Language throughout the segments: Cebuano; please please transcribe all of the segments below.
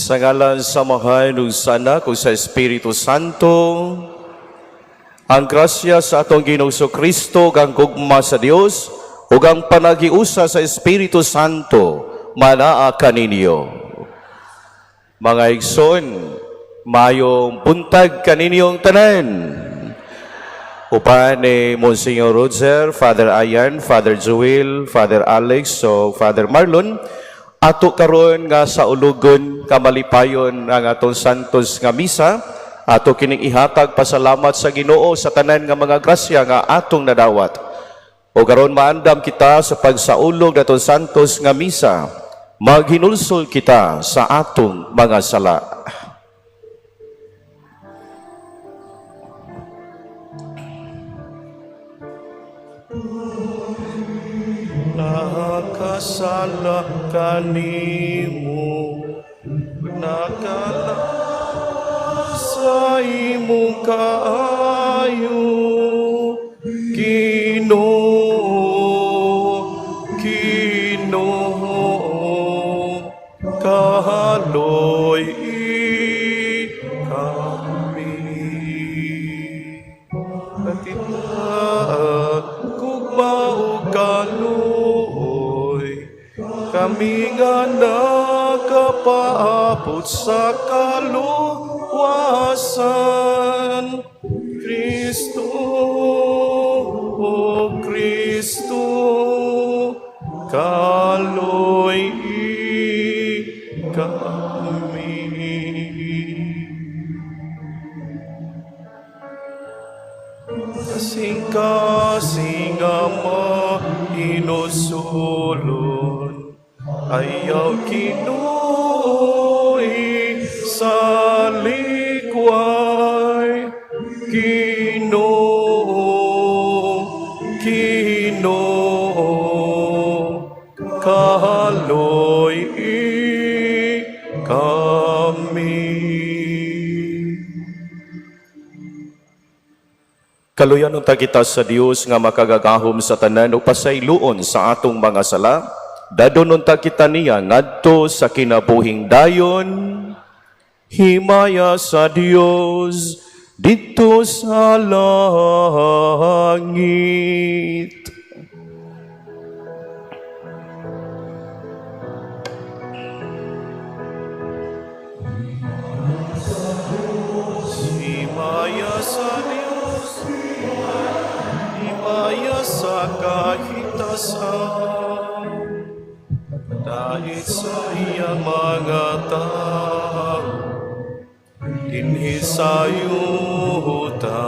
Sa ngalan sa Amahan ug sa Anak ug sa Espiritu Santo, ang grasya sa atong Ginoong Kristo, ug ang gugma sa Dios, ug ang panagiusa sa Espiritu Santo manaa kaninyo. Mga igsoon, mayong buntag kaninyong tanan. Upan ni Monsignor Roger, Father Ayan, Father Joel, Father Alex, so Father Marlon, ato karon nga saulugon kamalipayon ang atong Santos nga Misa, ato kining ihatag pasalamat sa Ginoo sa tanan nga mga grasya nga atong nadawat. O karon maandam kita sa pagsaulog naton Santos nga Misa, maghinulsol kita sa atong mga sala. Nakasala kanimo, nakala sa imong kaayo, Ginoo, Ginoo, kahaloy kami. Katitag, gugma ug kaluoy, kami nga nakapaandam. Nagaabot sa kaluwasan. Kristo, O Kristo, kaloy kami. Kasing-kasing Ama, inusulon, ayaw Ginoo sa likway. Ginoo, Ginoo, kaloy kami. Kaluyan unta kita sa Dios nga makagagahom sa tanan ug pasayloon sa atong mga sala. Dadon unta kita niya ngadto sa kinabuhing dayon. Himaya sa Dios didto sa langit. Himaya sa Dios, himaya sa kahitasan, dait sa iyang mga tao, dinhi sa yuta.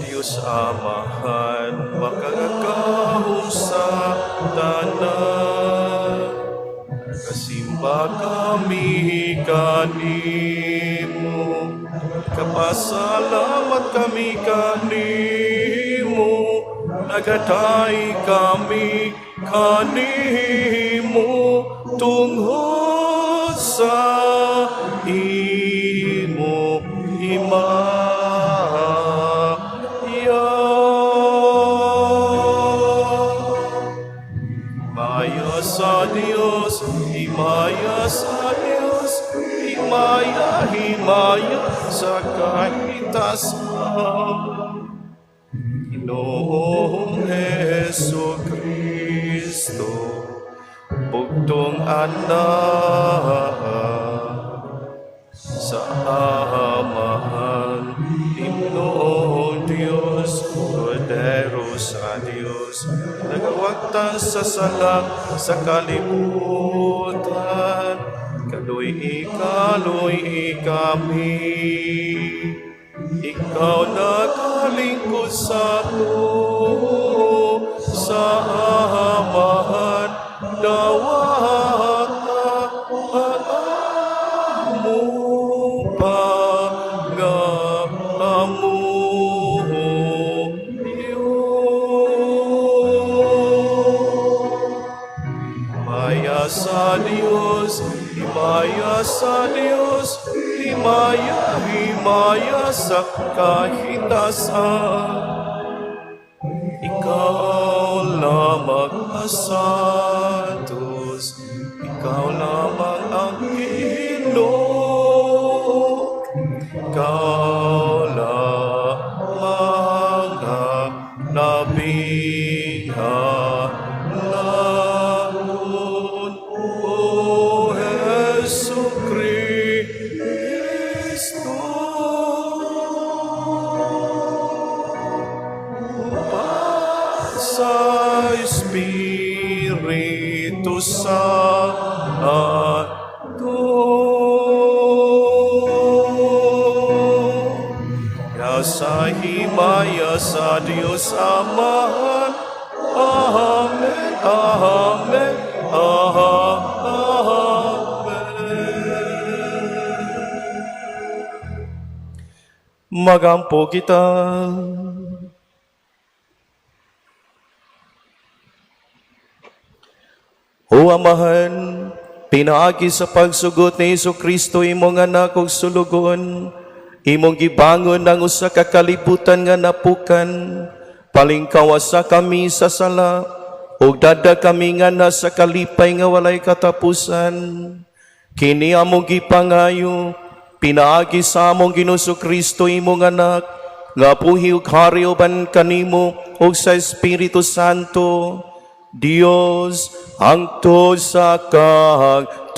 Diyos Amahan, makagagahom sa tanan, kasimba kami kanimo, kapasalamat kami kanimo, nagatay kami kanimo, tungod sa imo himaya. Himaya sa Dios, himaya sa Dios, himaya, himaya sa kahitasan. Ginoong Hesu Kristo, bugtong anak sa Amahan, Ginoong Diyos, Kordero sa Diyos, nagawagtan sa sala sa kalibutan, kaloy kaloy kami. Ikaw nakalingkod sa ato, sa Amahan, dawata ang amo pangaamo. Himaya sa Diyos, himaya sa Diyos, himaya, himaya sa kahitasan. Ikaw lamang ang santos, ikaw lamang ang Ginoo, ikaw lamang ang nabinghanon, O Hesu Kristo. Uban sa Espiritu Santo. Ya sa himaya sa Diyos Amahan. Amen, Amen, Amen. Magampo kita. O Amahan, pinaagi sa pagsugot ni Hesus Kristo imong anak ug sulugon, imong gibangon ang usa ka kalibutan nga napukan, palingkawasa kami sa sala, ug dada kami nga nasa kalipay nga walay katapusan. Kini among gipangayo, pinaagi sa among Ginoong Kristo imong anak, nga buhi ug hari uban kanimo ug sa Espiritu Santo, Dios, hangtod sa kahangturan.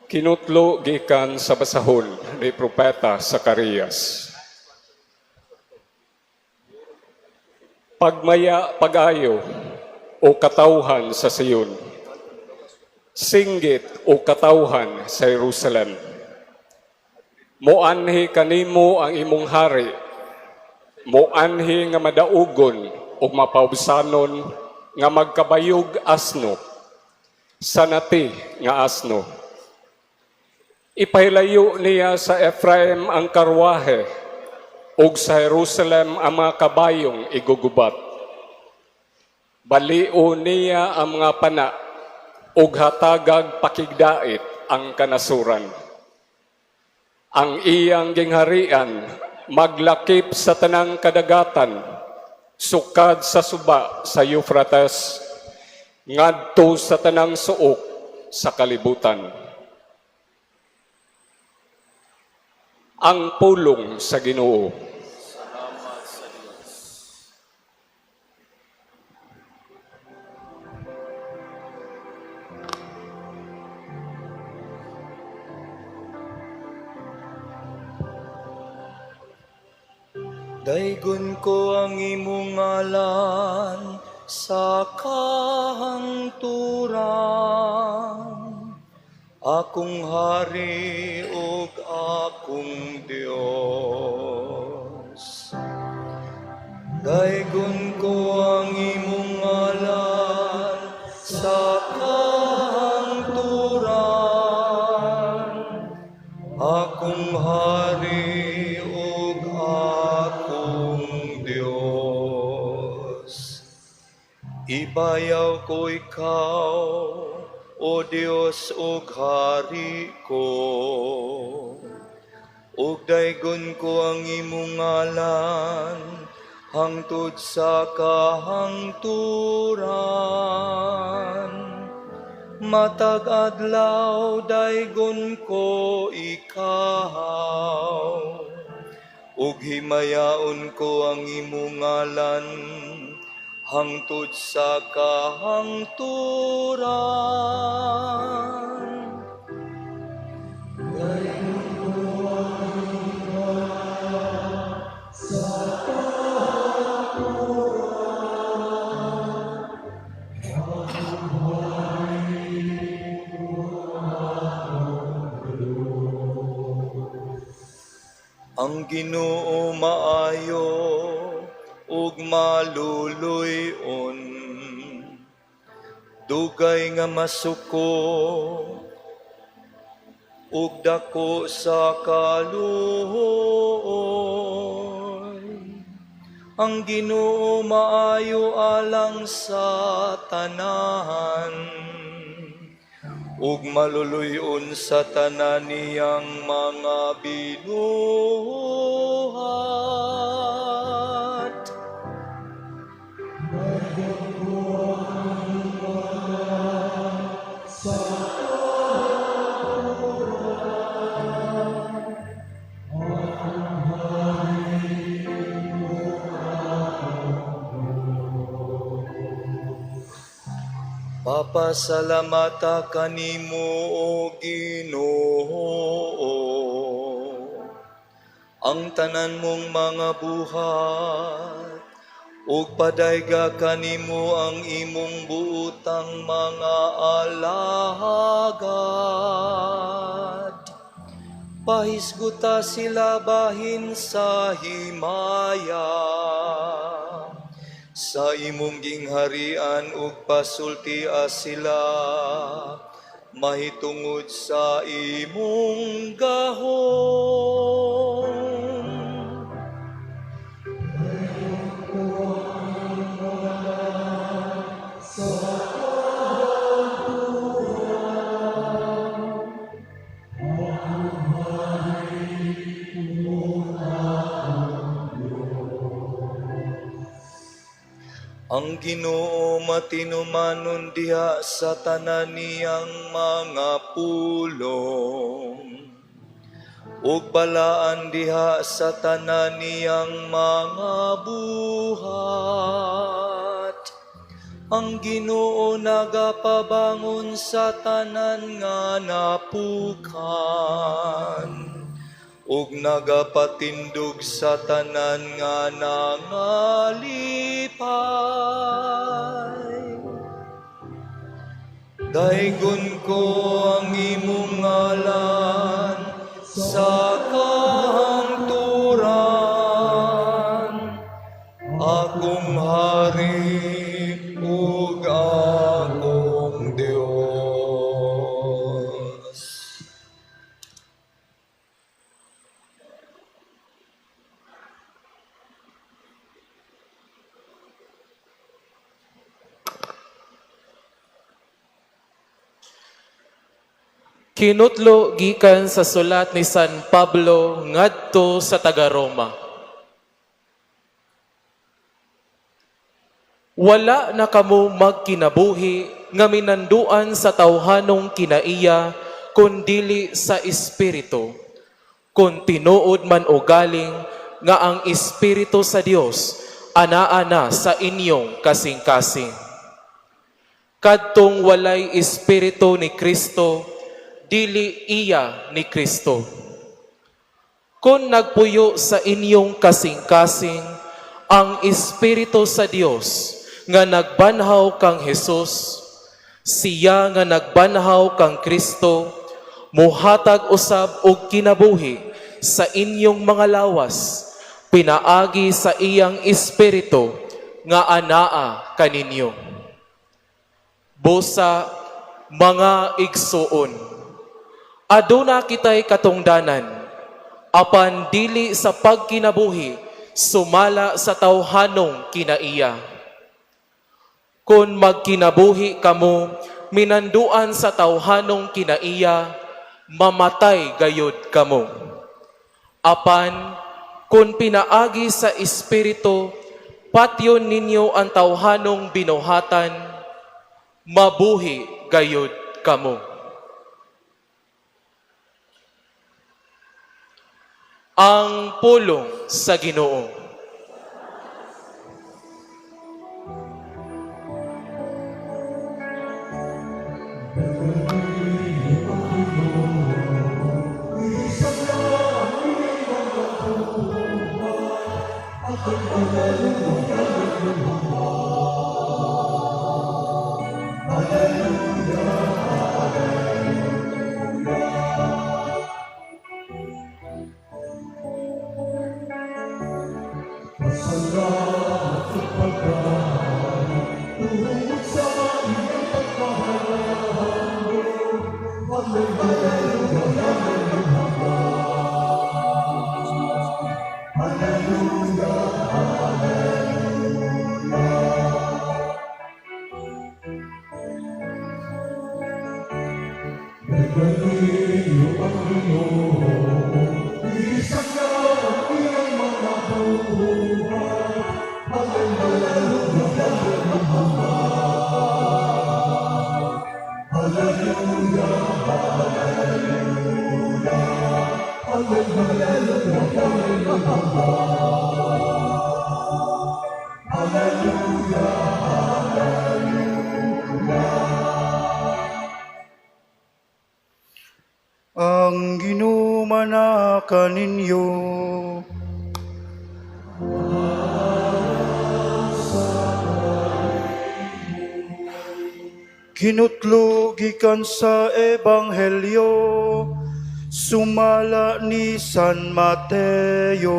Kinutlo gikan sa basahon ni Propeta Zacarias. Pagmaya pag-ayo o katawhan sa Siyon. Singgit o katawhan sa Jerusalem. Moanhi kanimo ang imong hari. Moanhi nga madaugon ug mapaubsanon nga magkabayog asno. Sanati nga asno. Ipahilayo niya sa Ephraim ang karwahe ug sa Jerusalem ang mga kabayong igugubat. Balio niya ang mga pana ug hatagag pakigdait ang kanasuran. Ang iyang gingharian maglakip sa tanang kadagatan, sukad sa suba sa Euphrates, ngadto sa tanang suok sa kalibutan. Ang pulong sa Ginoo. Daygon ko ang imong ngalan sa kahangturan, akong hari ug akong Dios. Daygon ko ang imong ngalan sa kahangturan, akong hari ug akong Dios. Ibayaw ko ikaw, O Dios ug hari ko. Ug daygon ko ang imong ngalan hangtod sa kahangturan. Matag adlaw daygon ko ikaw, ug himayaon ko ang imong ngalan hangtod sa kahangturan. Ang Ginoo maayo ug maluluy-on, dugay nga masuko ug dako sa kaluoy. Ang Ginoo maayo alang sa tanan, ug maluluy-on sa tanan niyang mga binuhat. Papasalamata kanimo, O Ginoo, ang tanan mong mga buhat, ug padayga kanimo ang imong buutang mga alagad. Pahisguta sila bahin sa himaya sa imong gingharian ug pasultia sila mahitungod sa imong gahom. Ang Ginoo matinumanon diha sa tanan niyang mga pulong, ug balaan diha sa tanan niyang mga buhat. Ang Ginoo nagapabangon sa tanan nga napukan, ug nagapatindog sa tanan nga nangalipay. Daygon ko ang imong ngalan sa kahangturan, akong hari ug akong Dios. Kinutlo gikan sa sulat ni San Pablo ngadto sa taga-Roma. Wala na kamo magkinabuhi nga minanduan sa tawhanong kinaiya kundili sa espiritu. Kung tinuod man o galing nga ang espiritu sa Dios anaa na sa inyong kasing-kasing. Kadtong walay espiritu ni Kristo, dili iya ni Kristo. Kung nagpuyo sa inyong kasing-kasing ang espiritu sa Dios nga nagbanhaw kang Hesus, siya nga nagbanhaw kang Kristo, muhatag usab og kinabuhi sa inyong mga lawas, pinaagi sa iyang espiritu nga anaa kaninyo. Busa, mga igsuon, aduna kitay katungdanan, apan dili sa pagkinabuhi sumala sa tawhanong kinaiya. Kung magkinabuhi kamo minanduan sa tawhanong kinaiya, mamatay gayud kamo. Apan kung pinaagi sa espiritu patyon ninyo ang tawhanong binuhatan, mabuhi gayud kamo. Ang pulong sa Ginoo. Ang Ginoo manaa kaninyo. Kinutlo gikan sa Ebanghelyo sumala ni San Mateo.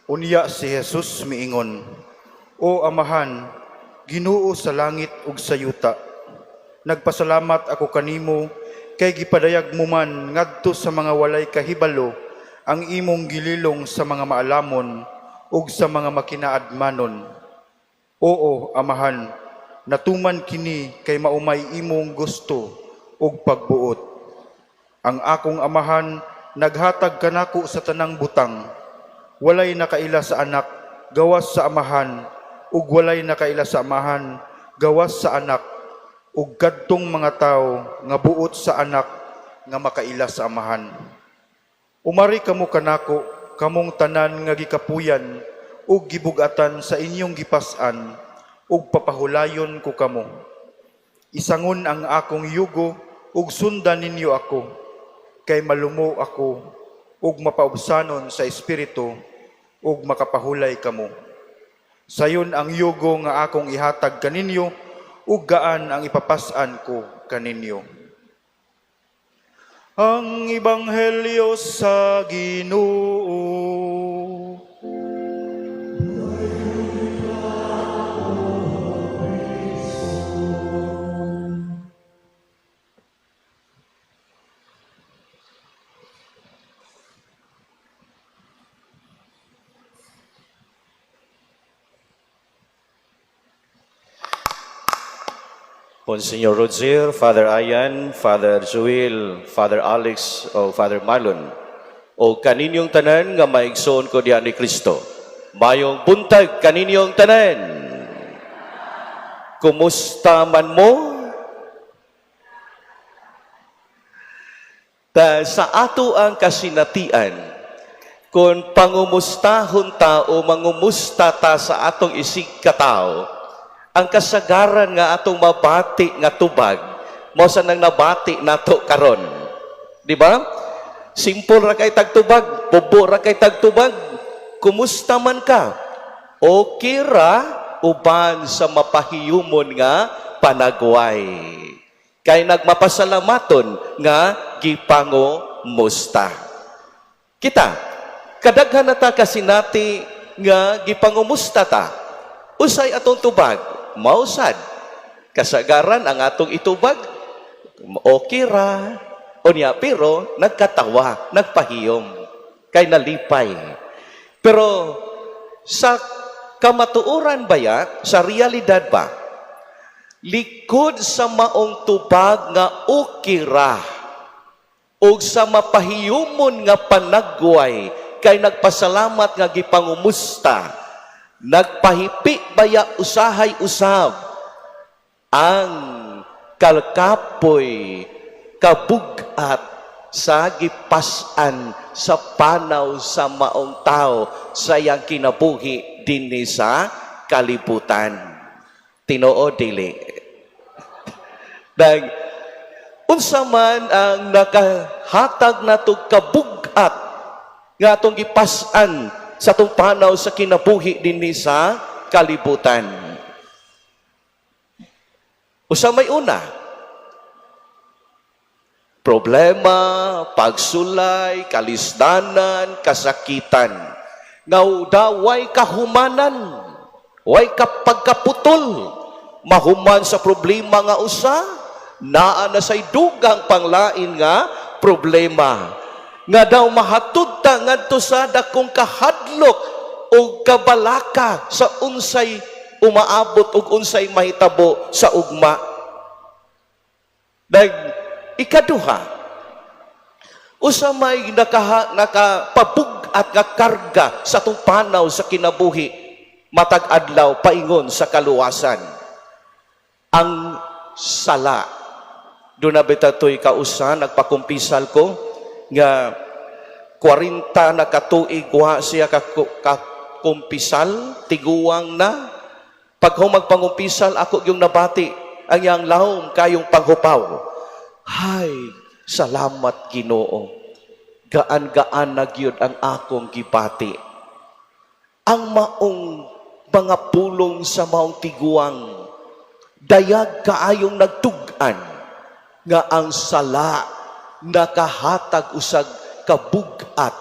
Unya si Jesus miingon, "O Amahan, Ginoo sa langit ug sa yuta, nagpasalamat ako kanimo kay gipadayag mo man ngadto sa mga walay kahibalo ang imong gililong sa mga maalamon ug sa mga makinaadmanon. Oo, Amahan, natuman kini kay maumay imong gusto ug pagbuot. Ang akong Amahan naghatag kanako sa tanang butang. Walay nakaila sa Anak gawas sa Amahan, ug walay nakaila sa Amahan gawas sa Anak, ug kadtong mga tawo nga buot sa Anak nga makaila sa Amahan. Umari kamo kanako, kamong tanan nga gikapuyan ug gibugatan sa inyong gipas-an, ug papahulayon ko kamo. Isangon ang akong yugo ug sundan ninyo ako, kay malumo ako ug mapaubsanon sa espiritu, ug makapahulay kamo. Sayon ang yugo nga akong ihatag kaninyo, ug gaan ang ipapas-an ko kaninyo. Ang Ebanghelyo sa Ginoo. Monsignor Roger, Father Ayan, Father Joel, Father Alex, o Father Marlon, o kaninyong tanan nga maigsoon ko diha ni Kristo. Mayong buntag kaninyong tanan. Kumusta man mo? Ta sa ato ang kasinatian, kung pangumustahon ta o mangumusta ta sa atong isig katao, ang kasagaran nga atong mabati nga tubag, mao sa nang nabati nato karon. Di ba? Simple ra kay tagtubag, bubo ra kay tagtubag. Kumusta man ka? Okay ra uban sa mapahiyumon nga panagway. Kay nagmapasalamaton nga gipangumusta. Kita, kadaghan na ta kasinati nga gipangumusta ta. Usay atong tubag, mausad. Kasagaran ang atong itubag, okay ra. Unya, pero nagkatawa, nagpahiyom, kay nalipay. Pero sa kamatuoran ba ya, sa realidad ba, likod sa maong tubag nga okay ra, o sa mapahiyumon nga panagway, kay nagpasalamat nga gipangumusta, nagpahipi baya usahay usab ang kalkapoy kabugat sa gipas-an sa panaw sa maong tao sa iyang kinabuhi dinhi sa kalibutan. Tinoo dili? Dag unsa man ang nakahatag nato kabugat nga atong gipas-an sa atong panaw sa kinabuhi dinhi sa kalibutan? Usa may una, problema, pagsulay, kalisdanan, kasakitan. Nga daway kahumanan, way kapagkaputol, mahuman sa problema nga usa, naa na say dugang panglain nga problema. Nga daw mahatud ta ngadto sa dakong kahadlok o kabalaka sa unsay umaabot ug unsay mahitabo sa ugma. Dag ikaduha, usa may nakapabug-at nga karga sa atong panaw sa kinabuhi matag adlaw paingon sa kaluwasan, ang sala. Doon na bitatoy kausa nagpakumpisal ko nga 40 na katuig wa siya kakumpisal, tiguang na. Pag humagpangumpisal, ako yung nabati ang iyang lahom kayong panghupaw. Hay, salamat Ginoo. Gaan-gaan na gyud ang akong gibati. Ang maong mga pulong sa maong tiguang, dayag kaayong nagtug-an nga ang sala nakahatag usag kabugat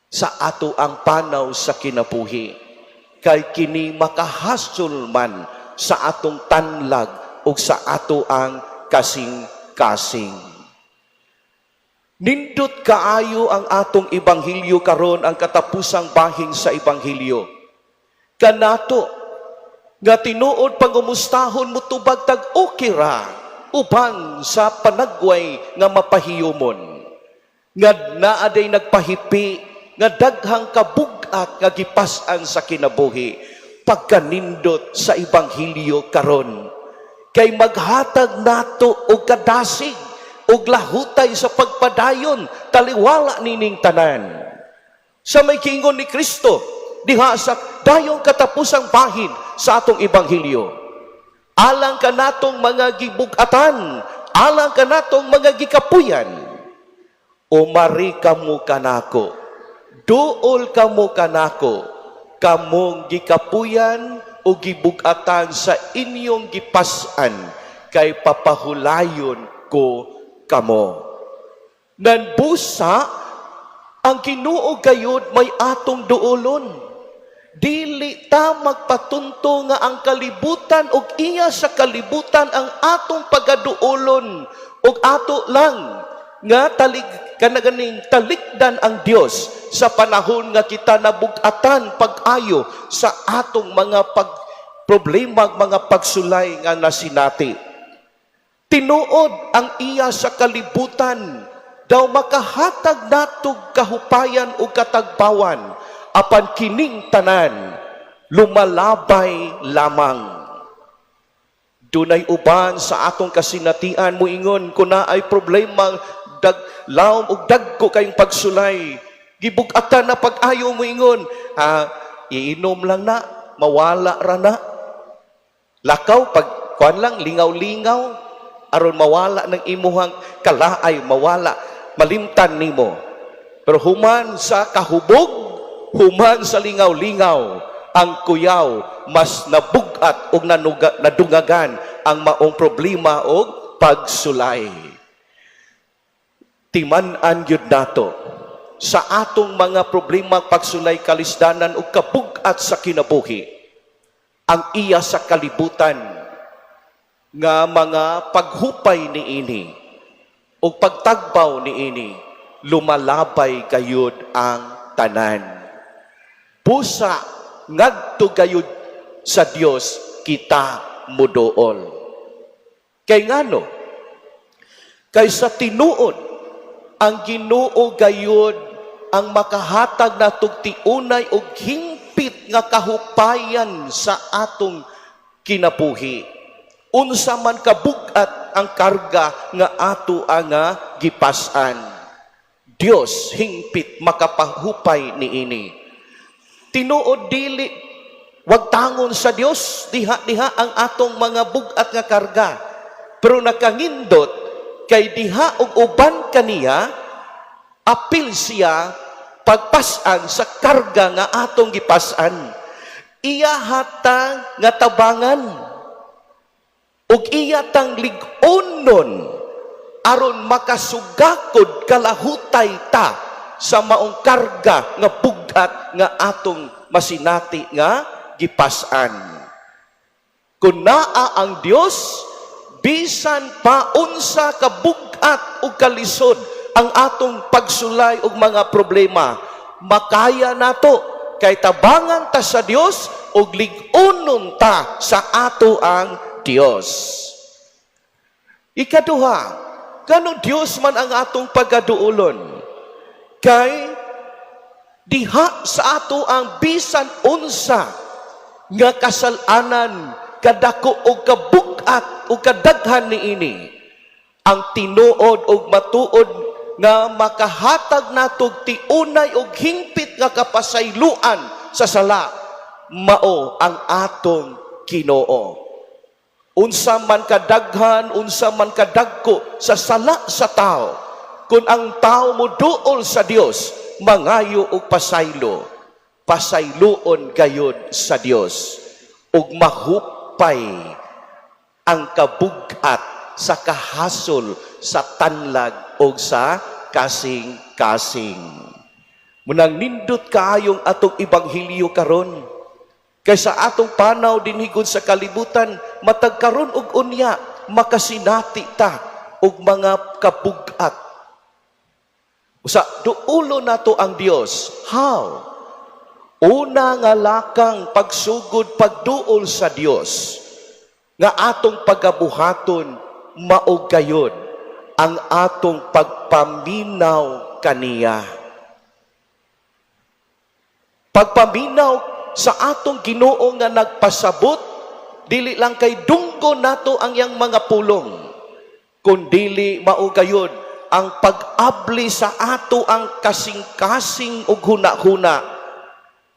sa ato ang panaw sa kinabuhi. Kay kini makahasol man sa atong tanlag ug sa ato ang kasing-kasing. Nindot kaayo ang atong ebanghelyo karon, ang katapusang bahing sa ebanghelyo. Kanato nga tinuod pangumustahon mo tubag tag okay ra uban sa panagway nga mapahiyumon. Nga naa day nagpahipi nga daghang kabugat nga gipas-an sa kinabuhi, pagkanindot sa ebanghelyo karon kay maghatag nato og kadasig og lahutay sa pagpadayon taliwala nining tanan. Sa may giingon ni Kristo diha sa dayong katapusang bahin sa atong ebanghelyo, "Alang kanatong mga gibugatan, alang kanatong mga gikapuyan, umari kamo kanako, duol kamo kanako, kamong gikapuyan o gibugatan sa inyong gipas-an, kay papahulayon ko kamo." Nanbusa ang Ginoo gayud may atong duolon. Dili ta magpatunto nga ang kalibutan ug iya sa kalibutan ang atong pagaduolon ug ato lang nga talig kanaganing talikdan ang Dios sa panahon nga kita nabugatan pag-ayo sa atong mga pag problema, mga pagsulay nga nasinati. Tinuod, ang iya sa kalibutan daw makahatag natog kahupayan o katagbawan, apan kining tanan lumalabay lamang. Dunay uban sa atong kasinatian moingon kung naay problema, dag lawom ug dagko kayong pagsulay, gibugatan na pag-ayo, moingon, "Ah, iinom lang na, mawala ra na. Lakaw pag kuan lang, lingaw-lingaw, aron mawala ng imuhang kalaay, mawala, malimtan nimo." Pero human sa kahubog, human sa lingaw-lingaw, ang kuyaw mas nabugat og nadungagan ang maong problema og pagsulay. Timan-an gyud nato sa atong mga problema, pagsulay, kalisdanan ug kabugat sa kinabuhi, ang iya sa kalibutan nga mga paghupay niini ug pagtagbaw niini, lumalabay gayud ang tanan. Busa ngadto gayud sa Dios kita muduol. Kay ngano? Kay sa tinuod, ang Ginoo gayud ang makahatag natog tiunay og hingpit nga kahupayan sa atong kinabuhi. Unsa man kabugat ang karga nga ato ang nga gipas-an, Dios hingpit makapahupay niini. Tinuod, dili wagtangon sa Dios diha diha ang atong mga bugat nga karga. Pero nakangindot kay diha og uban kaniya, apil siya pagpasan sa karga nga atong gipasan. Iya hatang nga tabangan ug iya tang lig-onon aron makasugakod kalahutay ta sa maong karga nga bugat nga atong masinati nga gipas-an. Kung naa ang Dios, bisan pa unsa ka bugat ug kalisod ang atong pagsulay ug mga problema, makaya nato kay tabangan ta sa Dios ug lig-onon ta sa ato ang Dios. Ikaduha, kano Dios man ang atong pagaduolon? Kay diha sa ato ang bisan unsa nga kasalanan, kadako o kabugat o kadaghan niini, ang tinuod og matuod nga makahatag natog tiunay og hingpit nga kapasayloan sa sala mao ang atong Ginoo. Unsa man kadaghan, unsa man kadagko sa sala sa tao, kung ang tao mo duol sa Dios, mangayo og pasaylo, pasayloon gayud sa Dios ug mahupay ang kabugat sa kahasol sa tanlag o sa kasing-kasing. Munang nindot kaayong atong ebanghelyo karon. Kay sa atong panaw dinhi gud sa kalibutan, matag karon ug unya makasinati ta og mga kabugat. Usa, duolo nato ang Dios. How? Una nga lakang pagsugod pagduol sa Dios nga atong pagabuhaton mao gayod ang atong pagpaminaw kaniya. Pagpaminaw sa atong Ginoo nga nagpasabot, dili lang kay dunggo nato ang iyang mga pulong, kundili mao gayod ang pag-abli sa ato ang kasing-kasing ug huna-huna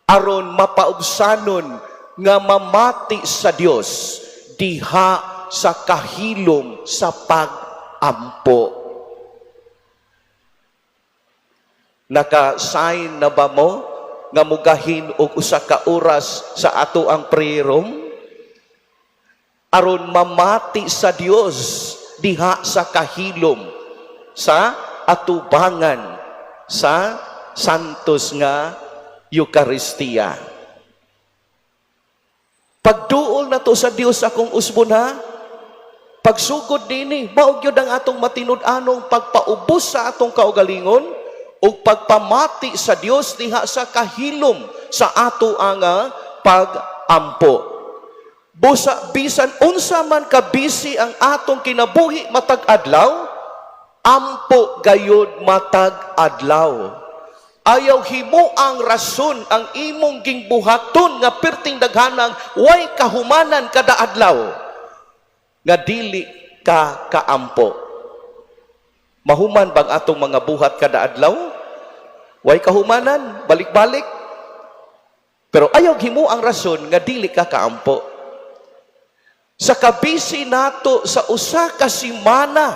aron mapaubsanon nga mamati sa Dios diha sa kahilom sa pag-ampo. Naka-sign na ba mo nga mugahin og usa ka oras sa ato ang prayer room aron mamati sa Dios diha sa kahilom sa atubangan sa Santos nga Eukaristiya? Pagduol na to sa Dios, akong usbon ha, pagsugod dini, mao gyud ang atong matinud-anong pagpaubos sa atong kaugalingon ug pagpamati sa Dios diha sa kahilom sa ato ang pag-ampo. Busa bisan unsa man ka busy ang atong kinabuhi matag adlaw, ampo gayud matag adlaw. Ayaw himo ang rason ang imong gingbuhaton nga perting daghanang way kahumanan kada adlaw nga dili ka kaampo. Mahuman bang atong mga buhat kada adlaw? Way kahumanan, balik-balik. Pero ayaw himo ang rason nga dili ka kaampo. Sa kabisi nato sa usa ka semana,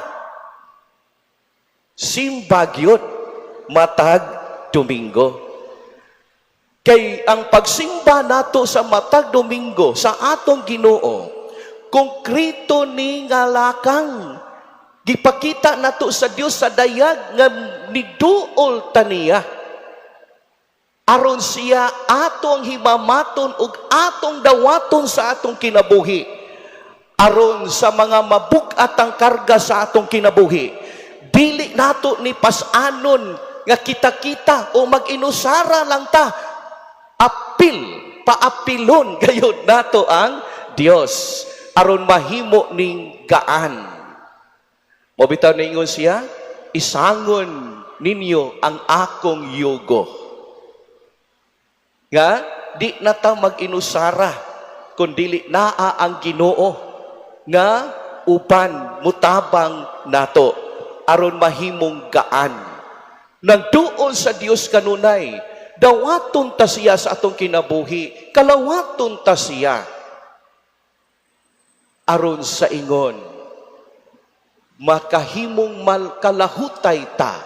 simba gyud matag Domingo. Kay ang pagsimba nato sa matag Domingo sa atong Ginoo, konkreto ni nga lakang gipakita nato sa Dios sa dayag nga niduol ta niya. Aron siya atong himamaton ug atong dawaton sa atong kinabuhi. Aron sa mga mabug-at ang karga sa atong kinabuhi, dili nato ni pas-anon nga kita-kita o mag-inusara lang ta. Apil, paapilon gayud nato ang Dios aron mahimo ning gaan. Mao bitaw ningon siya, "Isangon ninyo ang akong yugo." Nga di na ta mag-inusara kung dili naa ang Ginoo nga upan mutabang nato aron mahimong gaan. Nagduol sa Dios kanunay, dawaton ta siya sa atong kinabuhi, kalawaton ta siya aron sa ingon makahimong malkalahutay ta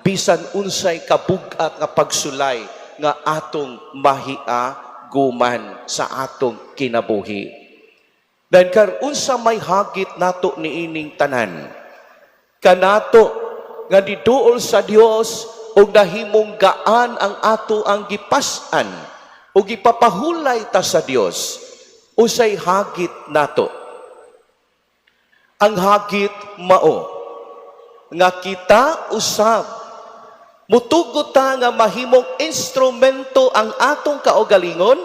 bisan unsay kabug-at nga pagsulay nga atong mahiaguman sa atong kinabuhi. Dahil kar unsa may hagit nato niining tanan kanato nga diduol sa Dios ug nahimong gaan ang ato ang gipas-an ug gipapahulay ta sa Dios, unsay hagit nato? Ang hagit mao nga kita usab mutugot ta nga mahimong instrumento ang atong kaugalingon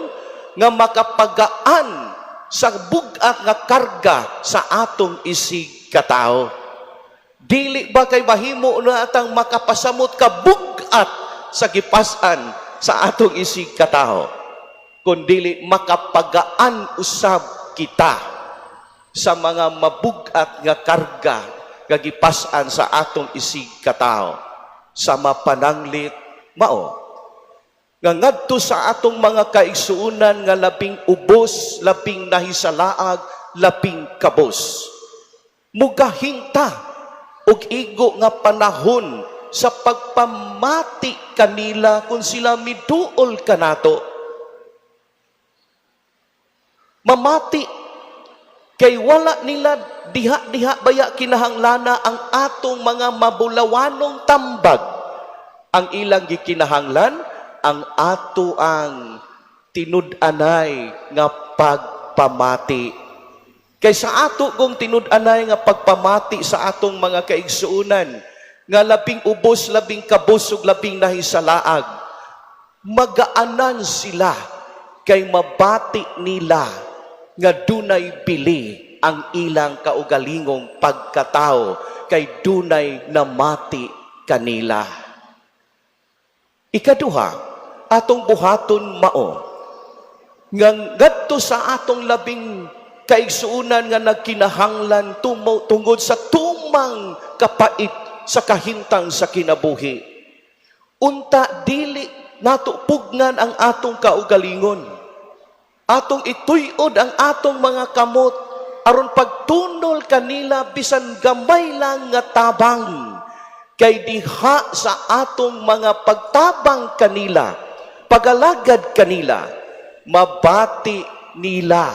nga makapagaan sa bug-at nga karga sa atong isig katao. Dili ba kay mahimo na atang makapasamot ka bug-at sa gipas-an sa atong isig katao, kun dili makapagaan usab kita sa mga mabug-at nga karga nga gipas-an sa atong isig katao? Sa mapananglit mao nga ngadto sa atong mga kaigsuonan nga labing ubos, labing nahisalaag, labing kabos, mugahinta og igo nga panahon sa pagpamati kanila kung sila miduol kanato. Mamati kay wala nila diha-diha baya kinahanglana ang atong mga mabulawanong tambag. Ang ilang gikinahanglan ang ato ang tinud-anay nga pagpamati. Kay sa ato kong tinud-anay nga pagpamati sa atong mga kaigsuonan nga labing ubos, labing kabos ug labing nahisalaag, Magaanan sila kay mabati nila nga dunay bili ang ilang kaugalingong pagkatao kay dunay namati kanila. Ikaduha, atong buhaton mao nga ngadto sa atong labing kaigsuonan nga nagkinahanglan tungod sa tumang kapait sa kahimtang sa kinabuhi. Unta dili nato pugnan ang atong kaugalingon. Atong ituyod ang atong mga kamot aron pagtunol kanila bisan gamay lang nga tabang, kay diha sa atong mga pagtabang kanila, pagalagad kanila, mabati nila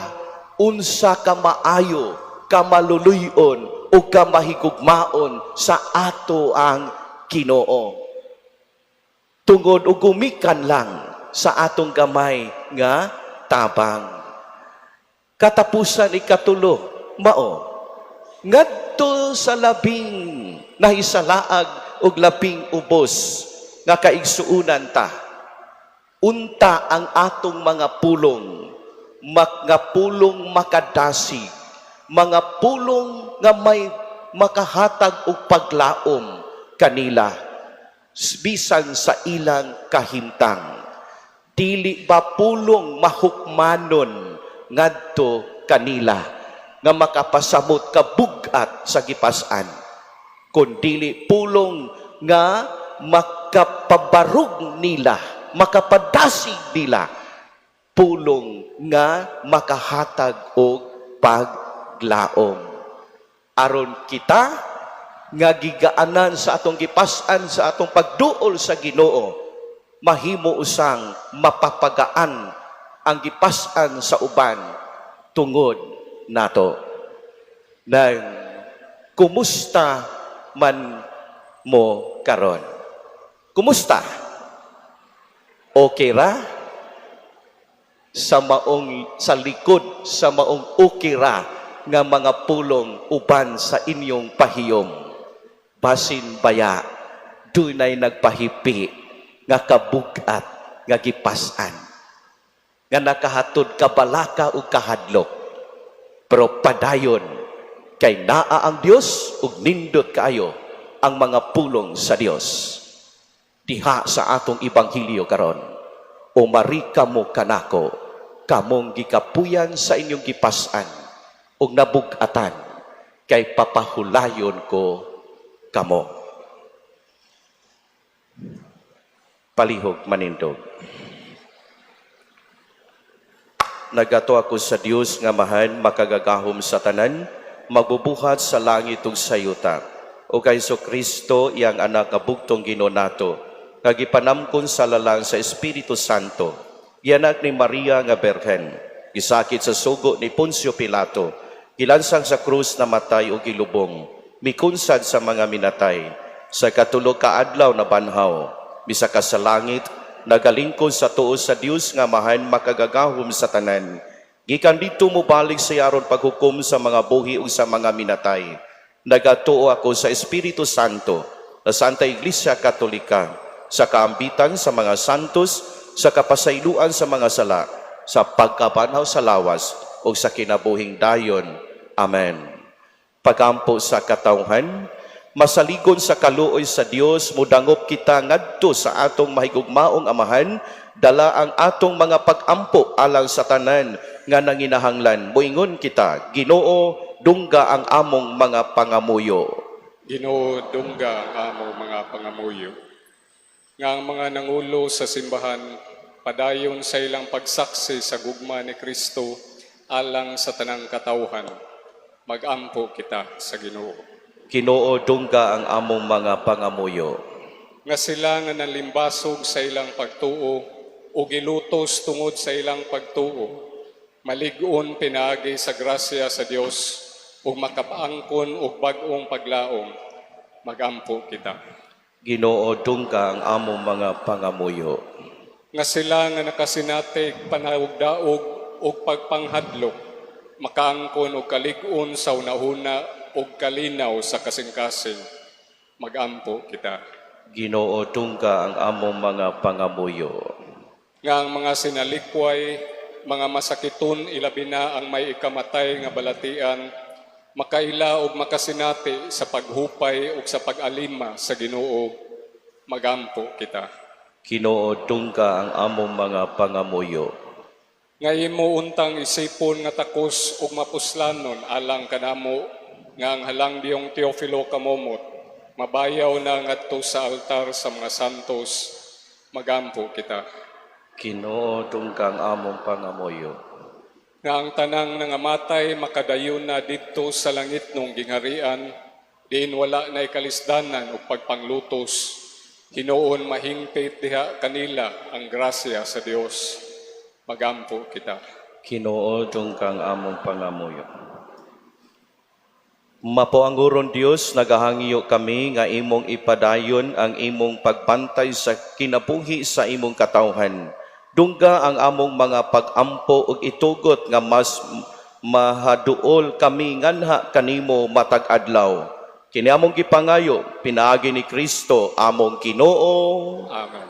unsa ka maayo, ka maluluyon o ka mahigugmaon sa ato ang Ginoo tungod og gumikan lang sa atong gamay nga tabang. Katapusan, ikatulo, mao ngadto sa labing nahisalaag og labing ubos nga kaigsuonan ta. Unta ang atong mga pulong, mga pulong makadasig, mga pulong nga may makahatag og paglaom kanila bisan sa ilang kahimtang. Dili ba pulong mahukmanon ngadto kanila nga makapasamot kabug-at sa gipas-an, kun dili pulong nga makapabarog nila, makapadasig nila, pulong nga makahatag og paglaom aron kita nga gigaanan sa atong gipas-an sa atong pagduol sa Ginoo, mahimo usang mapapagaan ang gipas-an sa uban tungod nato? Nang kumusta man mo karon? Kumusta? Okay ra? Sa maong sa likod sa maong okay ra nga mga pulong uban sa inyong pahiyom, basin baya dunay nagpahipi nga kabug-at nga gipas-an nga nakahatod kabalaka ug kahadlok, pero padayon kay naa ang Dios ug nindot kaayo ang mga pulong sa Dios diha sa atong ebanghelyo karon: "Umari kamo kanako, kamong gikapuyan sa inyong gipas-an ug nabug-atan, kay papahulayon ko kamo." Palihog manindog. Nagato ako sa Dios nga Amahan makagagahom sa tanan, magbubuhat sa langit ug sa yuta, o kay Kristo, iyang anak nga bugtong Ginoo nato, nga gipanamkon sa lalang sa Espiritu Santo, gianak ni Maria nga Berhen, gisakit sa sugo ni Poncio Pilato, gilansang sa krus, namatay ug gilubong, mikunsad sa mga minatay, sa katulo ka adlaw nabanhaw, misaka sa langit, nagalingkod sa tuo sa Dios nga Amahan makagagahom sa tanan. Gikan didto mobalik siya aron paghukom sa mga buhi ug sa mga minatay. Nagatuo ako sa Espiritu Santo, sa Santa Iglesia Katolika, sa kaambitan sa mga santos, sa kapasayloan sa mga sala, sa pagkabanhaw sa lawas, ug sa kinabuhing dayon. Amen. Pagampo sa katawhan. Masaligon sa kaluoy sa Dios, mudangop kita ngadto sa atong mahigugmaong Amahan, dala ang atong mga pag-ampo alang sa tanan nga nanginahanglan. Moingon kita, Ginoo, dungga ang among mga pangamuyo. Ginoo, dungga ang among mga pangamuyo. Nga ang mga nangulo sa simbahan padayon sa ilang pagsaksi sa gugma ni Kristo alang sa tanang katawhan. Magampo kita sa Ginoo. Ginoo, dungga ang among mga pangamuyo. Nga sila nga nalimbasog sa ilang pagtuo o gilutos tungod sa ilang pagtuo, malig-on pinaagi sa grasya sa Dios ug makapaangkon og bag-ong paglaom. Magampo kita. Ginoo, dungga ang among mga pangamuyo. Nga sila nga nakasinatig panawgdaog ug pagpanghadlok, makaangkon og kalig-on sa hunahuna ug kalinaw sa kasing-kasing. Magampo kita. Ginoo, dungga ang among mga pangamuyo. Nga ang mga sinalikway, mga masakiton, ilabi na ang may ikamatay nga balatian, makaila og makasinati sa paghupay ug sa pag-alima sa Ginoo, magampo kita. Ginoo, dungga ang among mga pangamuyo. Nga imo untang isipon nga takos ug mapuslanon alang kanamo nga ang halangdiyong Teofilo Camomot mabayaw na ngadto sa altar sa mga santos, magampo kita. Ginoo, dungga ang among pangamuyo. Nga ang tanang nangamatay makadayon na didto sa langit nung gingharian, diin wala na ikalisdanan o pagpanglutos, hinuon mahingpit diha kanila ang grasya sa Dios. Magampo kita. Ginoo, dungga ang among pangamuyo. Mapoanguron Dios, nagahangyo kami nga imong ipadayon ang imong pagbantay sa kinabuhi sa imong katawhan. Dungga ang among mga pag-ampo ug itugot nga mas mahaduol kami nganha kanimo matag adlaw. Kini among gipangayo pinaagi ni Kristo among Ginoo. Amen.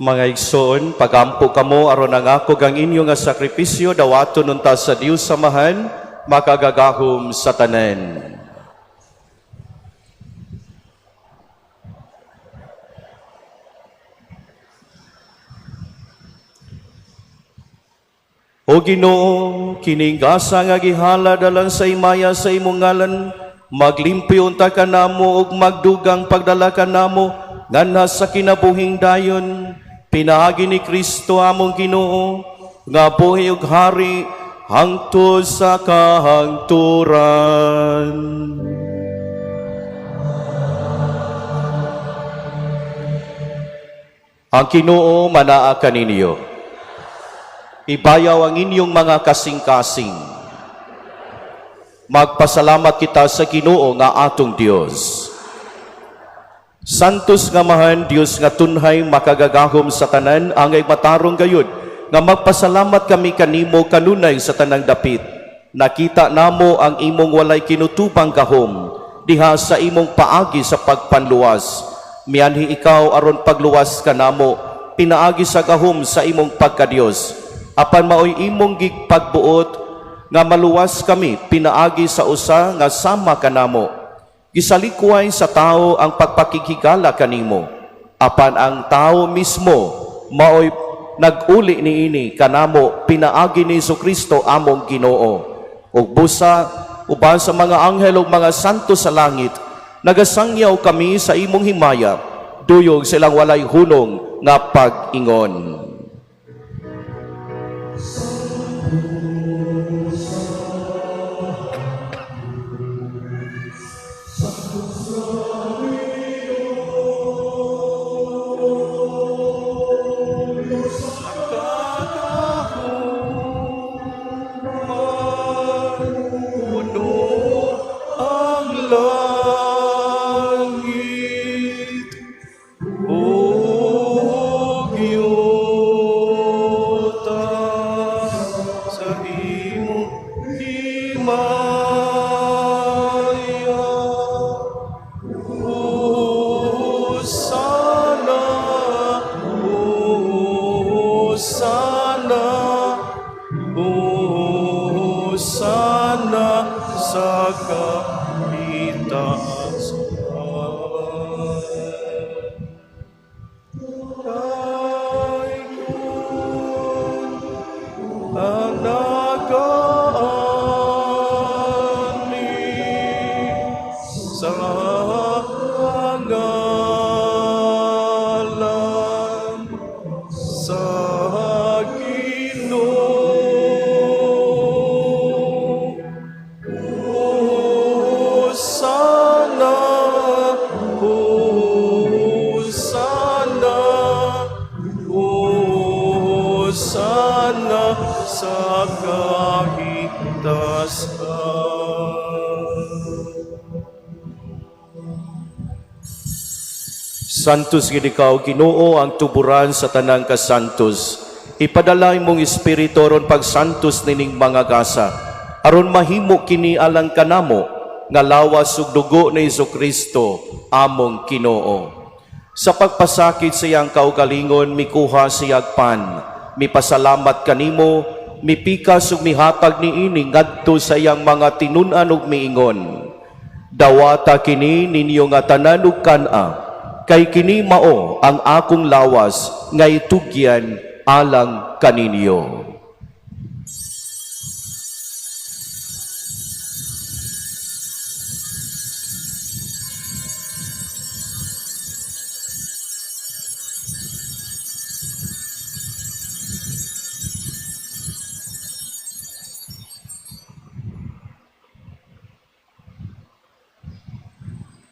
Mga igsoon, pagampo kamo aron nangako ang inyo nga sakripisyo dawaton unta sa Dios Amahan makagagahom sa tanan. O Ginoo, kining gasa nga gihalad alang sa himaya sa imong ngalan, maglimpyo unta kanamo ug magdugang pagdala kanamo nganha sa kinabuhing dayon, pinaagi ni Kristo among Ginoo, nga buhi ug hari hangtod sa kahangturan. Ang Ginoo manaa kaninyo. Ibayaw ang inyong mga kasing-kasing. Magpasalamat kita sa Ginoo nga atong Dios. Santos nga Amahan, Dios nga tunhay makagagahom sa tanan, angay matarong gayud nga magpasalamat kami kanimo kanunay sa tanang dapit. Nakita namo ang imong walay kinutubang gahom diha sa imong paagi sa pagpanluwas. Mianhi ikaw aron pagluwas kanamo, pinaagi sa gahom sa imong pagkadiyos. Apan maoy imong gipagbuot nga maluwas kami pinaagi sa usa nga sama kanamo. Gisalikway sa tao ang pagpakighigala kanimo. Apan ang tao mismo maoy nag-uli niini kanamo pinaagi ni Kristo among Ginoo. Ug busa uban sa mga anghel ug mga santo sa langit, nagasangyaw kami sa imong himaya, duyog silang walay hunong nga pag-ingon. Puno ang langit ug yuta sa imong himaya. Hosana, Hosana, Hosana sa kahitasan. Dayon ang nagaani sa ngalan sa Ginoo. Hosana, Hosana, Hosana sa kahitasan. Santos gid ikaw, Ginoo, ang tuburan sa tanang kasantos. Ipadala imong espiritu aron pagsantos nining mga gasa, aron mahimo kini alang kanamo nga lawas ug dugo ni Kristo among Ginoo. Sa pagpasakit sa iyang kaugalingon, mikuha siyag pan, mipasalamat kanimo, mipikas ug mihatag niini ngadto sa iyang mga tinun-an ug miingon: "Dawata kini ninyo nga tanan ug kan-a, kay kini mao ang akong lawas nga itugyan alang kaninyo."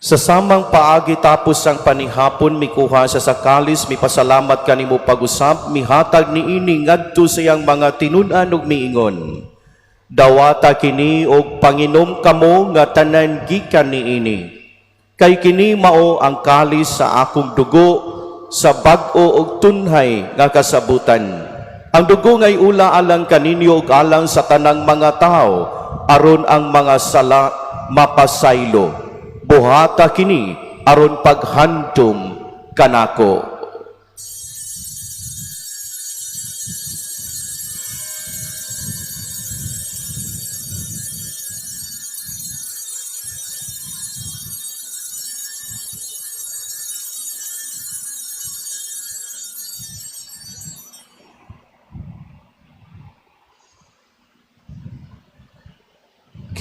Sa samang paagi, tapos ang panihapon, mikuha siya sa kalis, mipasalamat kanimo pag-usab, mihatag niini ngadto sa iyang mga tinun-an ug miingon: "Dawata kini og panginom kamo nga tanan gikan niini. Kay kini mao ang kalis sa akong dugo sa bag-o ug tunhay nga kasabutan. Ang dugo ngay ula alang kaninyo ug alang sa tanang mga tawo aron ang mga sala mapasaylo. Buhata kini aron paghandom kanako."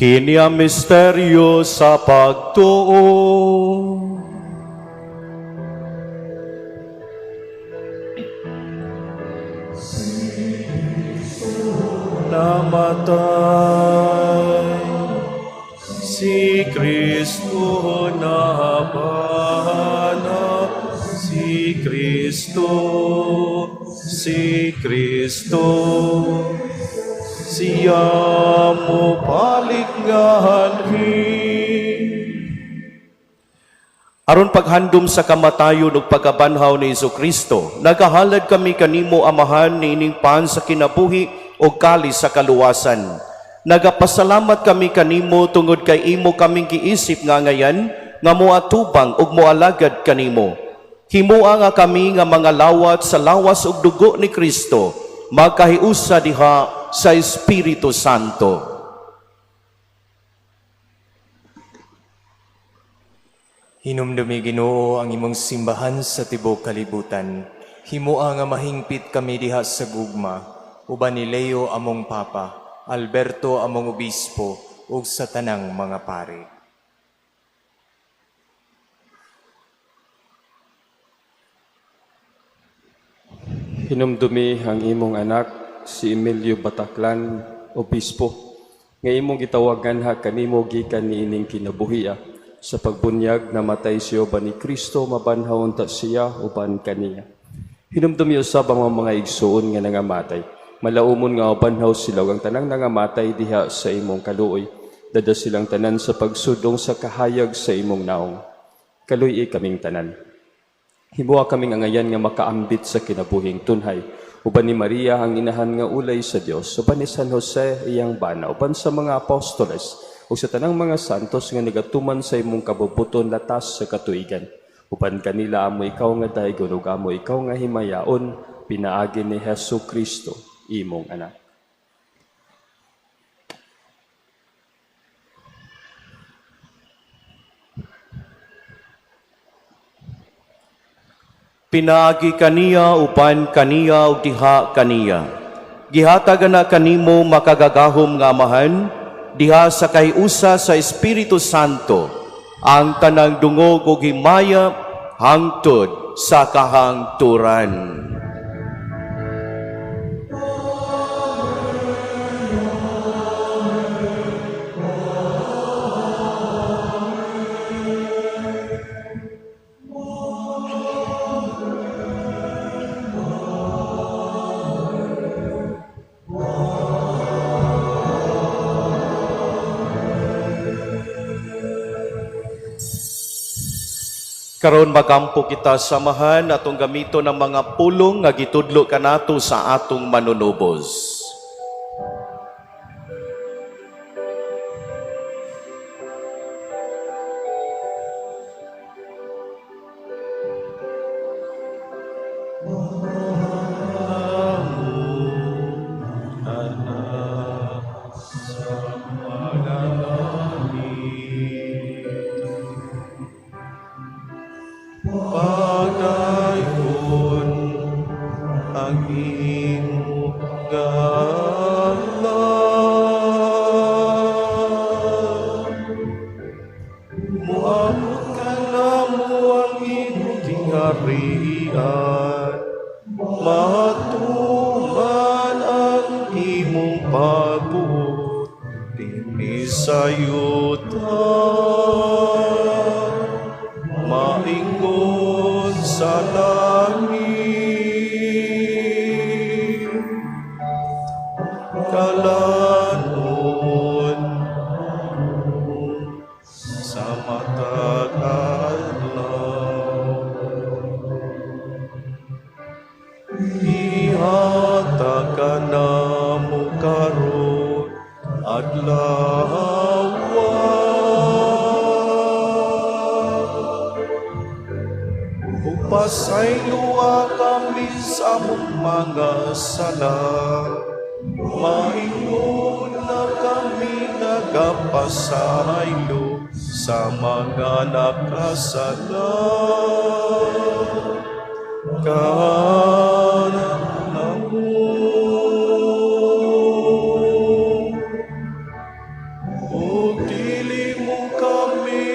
Kini ang misteryo sa pagtuo. Namatay, si Kristo nabanhaw, si Kristo, si Kristo, siya mobalik nga anhi. Aron paghandom sa kamatayon ug pagkabanhaw ni Kristo, nagahalad kami kanimo, Amahan, niining pan sa kinabuhi ug kalis sa kaluwasan. Nagapasalamat kami kanimo tungod kay imo kaming giisip nga angayan nga moatubang ug moalagad kanimo. Himoa nga kami nga mga lawat sa lawas ug dugo ni Kristo magkahiusa diha sa Espiritu Santo. Hinumdumi, Ginoo, ang imong simbahan sa tibuok kalibutan. Himoa nga mahingpit kami diha sa gugma, uban ni Leo among Papa, Alberto among Obispo, ug sa tanang mga pari. Hinumdumi ang imong anak, si Emilio Bataclan, Obispo, nga imong gitawagan ha kanimo gikan niining kinabuhia. Sa pagbunyag, namatay siya uban ni Kristo, mabanhaw unta siya uban kaniya. Hinumdumi usab ang mga igsuon nga nangamatay. Malaumon nga mabanhaw sila ug ang tanang nangamatay diha sa imong kaluoy. Dada silang tanan sa pagsudong sa kahayag sa imong naong. Kaluy-i kaming tanan. Himoa kaming angayan nga makaambit sa kinabuhing tunhay. Uban ni Maria ang inahan nga ulay sa Dios, uban ni San Jose iyang bana, uban sa mga apostoles, ug sa tanang mga santos nga nagatuman sa imong kabubuton latas sa katuigan. Uban kanila amo ikaw nga daygon ug amo ikaw nga himayaon, pinaagi ni Hesus Kristo, imong anak. Pinaagi kaniya, uban kaniya ug diha kaniya. Gihatag na kanimo, makagagahom nga Amahan, diha sa kahiusa sa Espiritu Santo, ang tanang dungog ug himaya hangtod sa kahangturan. Karon magampo kita sa Amahan, atong gamiton ang mga pulong nga gitudlo kanato sa atong Manunubos. Padayon ang imong ngalan. Muabot ka namo ang imong gingharian, matuman ang imong pagbuot dinhi sa yuta, maingon sa langit. Kalanon sa matag adlaw, ihatag kanamo karon adlaw, ug pasayloa kami sa among mga sala, maingon na kami nagapasaylo sa mga nakasala kanamo, ug dili mo kami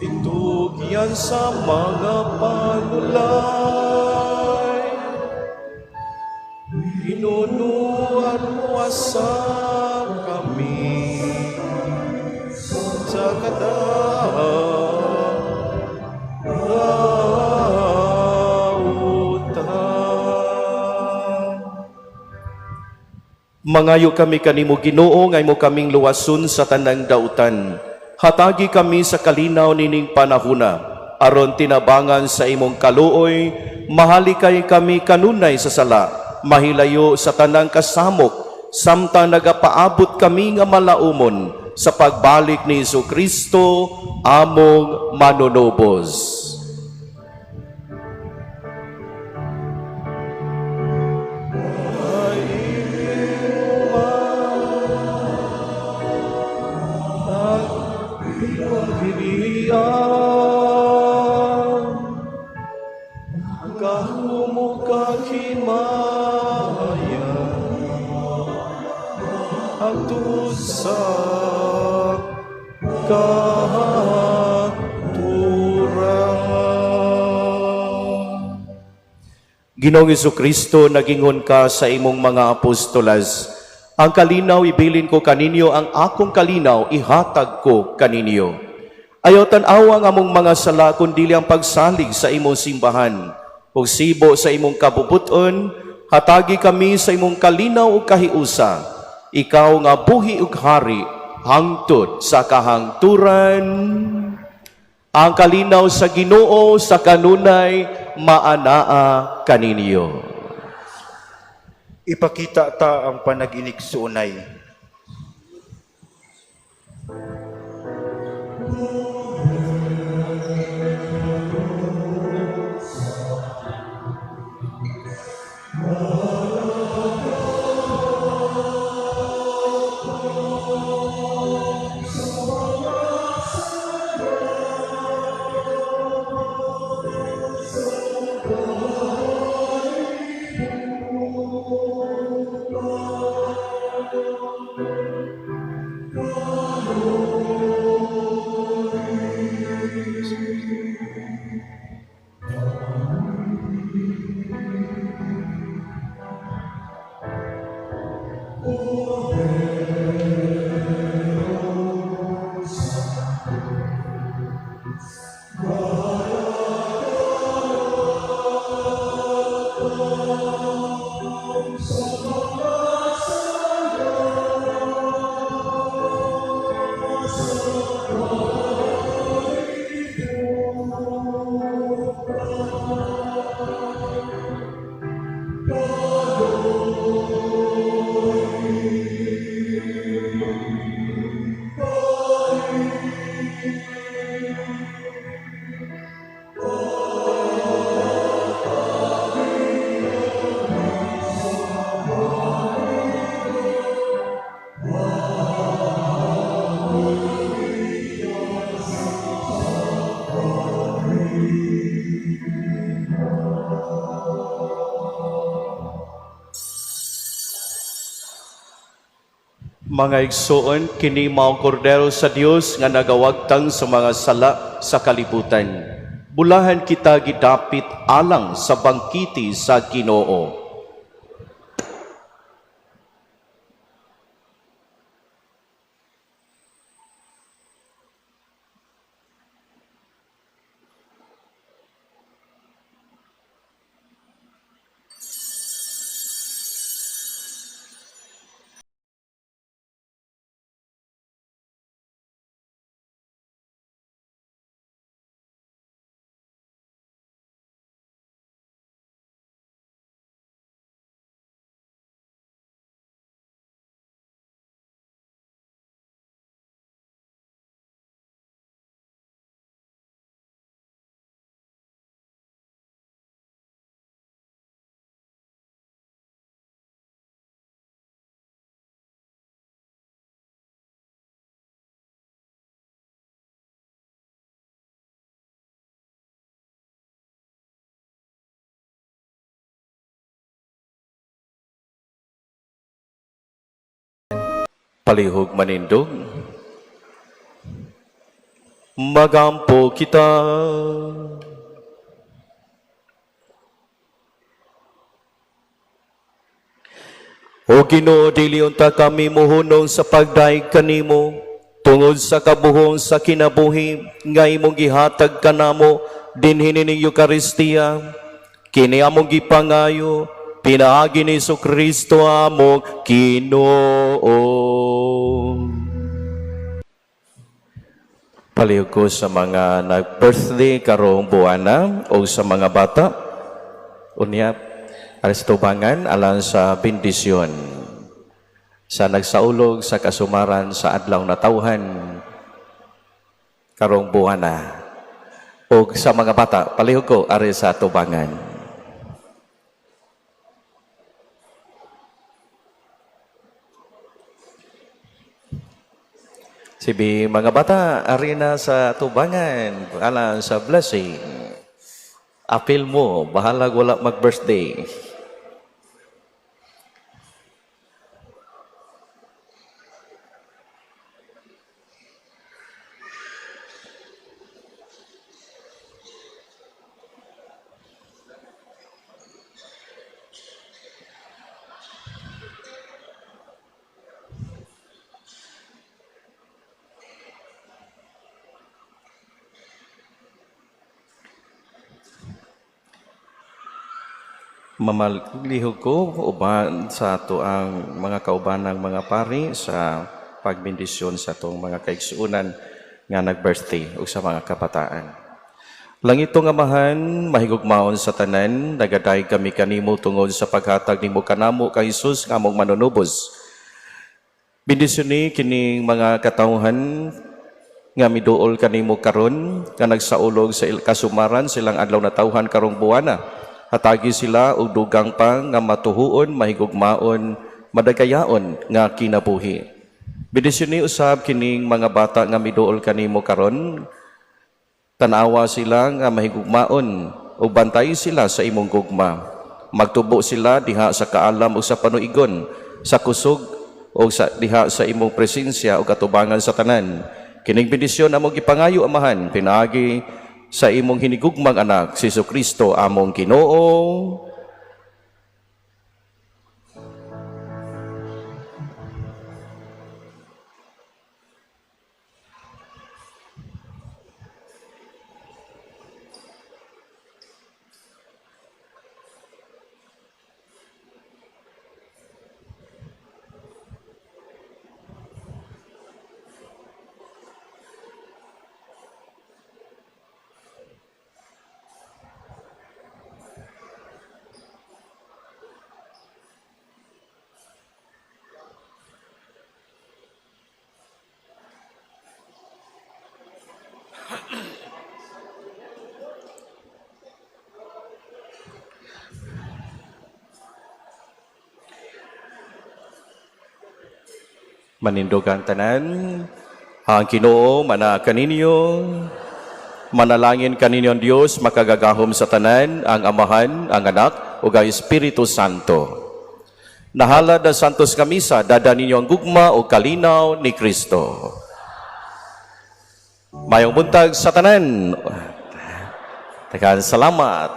itugyan sa mga panulay, hinunuan mo sa kami sa kadautan. Mangayo kami kanimo, Ginoo, nga imo kaming luwason sa tanang dautan. Hatagi kami sa kalinaw nining panahuna, aron tinabangan sa imong kaluoy, mahalikay kami kanunay sa sala, mahilayo sa tanang kasamok, samtang nagapaabot kami nga malaumon sa pagbalik ni Hesus Kristo among manunubos. Ang gahom ug kahimaya hangtod sa kahangturan. Ginoong Kristo, nagingon ka sa imong mga apostolas, "Ang kalinaw ibilin ko kaninyo, ang akong kalinaw ihatag ko kaninyo." Ayaw tan-awa ang among mga sala, kundili ang pagsalig sa imong simbahan. Ug sibo sa imong kabubuton, hatagi kami sa imong kalinaw ug kahiusa. Ikaw nga buhi ug hari hangtod sa kahangturan. Ang kalinaw sa Ginoo sa kanunay maanaa kaninyo. Ipakita ta ang panag-inigsuonay. Mga igsoon, kini mao kordero sa Dios nga nagawagtang sa mga sala sa kalibutan. Bulahan kita gidapit alang sa bangkiti sa Ginoo. Palihog manindog. Magampo kita. O Ginoo, dili unta kami mohunong sa pagdaig kanimo tungod sa kabuhong sa kinabuhi nga imong gihatag kanamo dinhi nining Eukaristiya. Kini among gipangayo pinaagi ni Kristo among Ginoo. Palihog ko sa mga nag-birthday karong buwana o sa mga bata. Unya, alas tubangan alang sa bendisyon. Sa nagsaulog sa kasumaran sa adlaw na tawhan karong buwana. O sa mga bata, palihog ko ari sa tubangan. Sibi mga bata, ari na sa tubangan, alang sa blessing. Apil mo, bahalag wala mag-birthday. Mamalihog ko uban sa ato ang mga kaubanang mga pari sa pagbendisyon sa atong mga kaigsuonan nga nag-birthday ug sa mga kabataan. Langitong Amahan, mahigugmaon sa tanan, nagadayeg kami kanimo tungod sa paghatag nimo kanamo kay Hesus nga among manunubos. Bendisyoni kining mga katawhan nga miduol kanimo karon nga nagsaulog sa kasumaran silang adlaw na tawhan karong buwana. Hatagi sila og dugang pa nga matuhuon, mahigugmaon, madagayaon nga kinabuhi. Bendisyoni usab kining mga bata nga miduol kanimo karon. Tanawa sila nga mahigugmaon ug bantay sila sa imong gugma. Magtubo sila diha sa kaalam ug sa panuigon, sa kusog ug sa diha sa imong presensya ug katubangan sa tanan. Kining bendisyon among gipangayo, Amahan, pinaagi sa imong hinigugmang anak, si Kristo among Ginoo. Manindog ang tanan. Ang Ginoo mana kaninyo. Manalangin kaninyo ang Dios makagagahom sa tanan, ang Amahan, ang Anak, ug ang Espiritu Santo. Nahalad ang Santos nga Misa, dada ninyo ang gugma o kalinaw ni Kristo. Maayong buntag sa tanan. Daghang salamat.